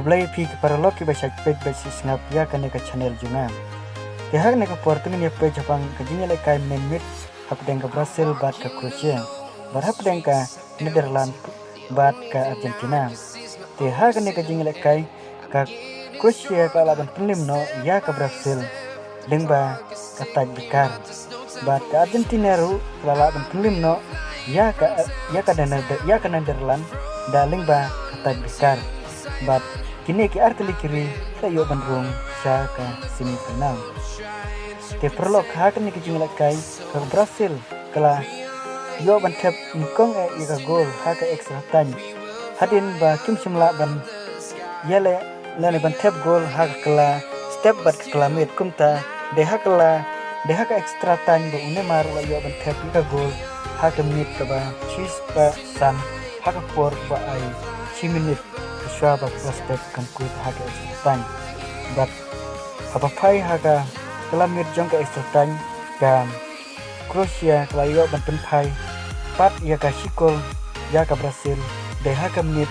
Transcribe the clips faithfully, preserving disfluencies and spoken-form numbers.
Khublei phi ki paralok kiba shait peit bad sngap ïa kane ka channel jong nga. Te ha kane ka por te ngin ïa peit shaphang ka jingïalehkai mynmiet hapdeng ka Brazil bad ka Croatia, bad hapdeng ka Netherlands bad ka Argentina. Te ha kane ka jingïalehkai, ka Croatia ka la lah ban pynrem noh ïa ka Brazil lyngba ka tiebreaker. Bad ka Argentina ruh ka la lah ban pynrem noh ïa ka, ïa ka Nether-, ïa ka Netherlands da lyngba ka tiebreaker. Bad kine ki artylli ki ri ki la ïoh ban rung sha ka semi final. Te paralok, ha kane ka jingïalehkai ka Brazil ka la ïoh ban thep nyngkong eh ïa ka goal ha ka extra time. Hadien ba kim shym lah ban ïaleh lane ban thep goal ha ka kylla step bad ka kylla miet, kumta dei ha ka kylla, dei ha ka extra time ba u Neymar u la ïoh ban thep ïa ka goal ha ka minit kaba shispah san ha ka por ba ai shi minit shuwa ba ka kylla step kan kut ha ka extra time. Bad haba phai ha ka kylla miet jong ka extra time, ka Croatia ka la ïoh ban pynphai pat ïa ka shi kol ïa ka Brazil dei ha ka minit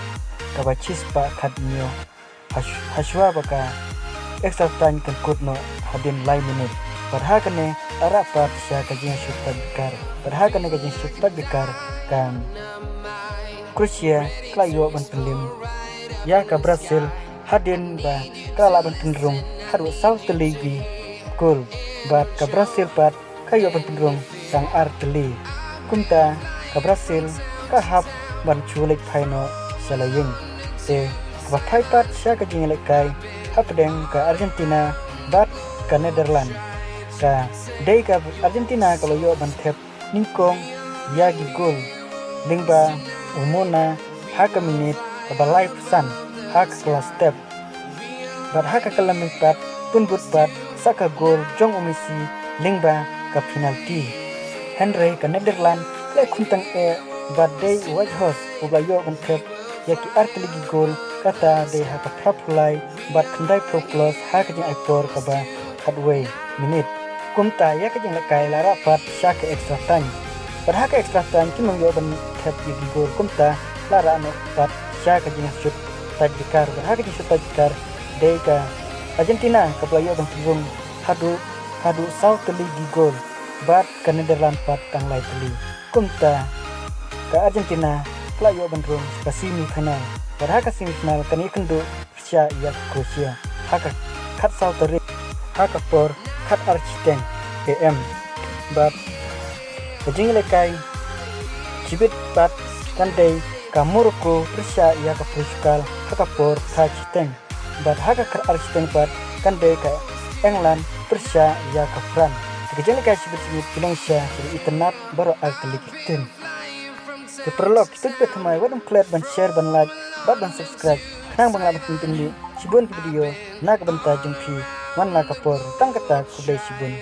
kaba shispah khathynñiew, hash-, hashwa ba ka extra time kan kut noh hadien lai minit. Bad ha kane la rah pat sha ka jingshut tiebreaker. Bad ha kane ka jingshut tiebreaker, ka Croatia ka la ïoh ban pynrem ïa ka Brazil hadien ba ka la lah ban pynrung haduh saw tylli ki goal. Bad ka Brazil pat ka ïoh ban pynrung tang ar tylli. Kumta ka Brazil ka hap ban shu leit phai noh sha la ïing. Te kaba phai pat sha ka jingïalehkai hapdeng ka Argentina bad ka Netherlands, ka dei ka Argentina ka la ïoh ban thep nyngkong ïa ki goal lyngba u Monna ha ka minit kaba laiphew san ha ka kylla step. Bad ha ka kylla miet pat pynbud pat sa ka goal jong u Messi lyngba ka penalty. Hynrei ka Netherlands ka la khun tang eh bad dei u Weghorst uba la ïoh ban thep ïa ki artylli ki goal, kata dei ha ka phraphew lai bad khyndaiphew plus ha ka jingai por kaba khatwei minit. Kumta ïa ka jingïalehkai la rah pat sha ka extra time. Bad ha ka extra time kim ïoh ban thep ïa ki goal, kumta la rah noh pat sha ka jingshut tiebreaker. Bad ha ka jingshut tiebreaker dei ka Argentina kaba la ïoh ban pynrung haduh, haduh saw tylli ki goal, bad ka Netherlands pat tang lai tylli. Kumta ka Argentina ka la ïoh ban rung sha ka semi final. Bad ha ka semi final kan ïakynduh pyrshah ïa ka Croatia ha ka khatsaw tarik ha ka por khatar shiteng A M. Bad ka jingïalehkai shibit pat kan dei ka Morocco pyrshah ïa ka Portugal ha ka por khat shiteng. Bad ha ka khatar shiteng pat kan dei ka England pyrshah ïa ka France. Te ka jingïalehkai shibit shibit ki long sha ki itynnad baroh artylli ki team. Te paralok, kito kiba thymmai wat ym klet ban share, ban like bad ban subscribe khnang ba ngan lah ban pynmih shibun ki video na ka bynta jong phi man la ka por. Tang kata, khublei shibun.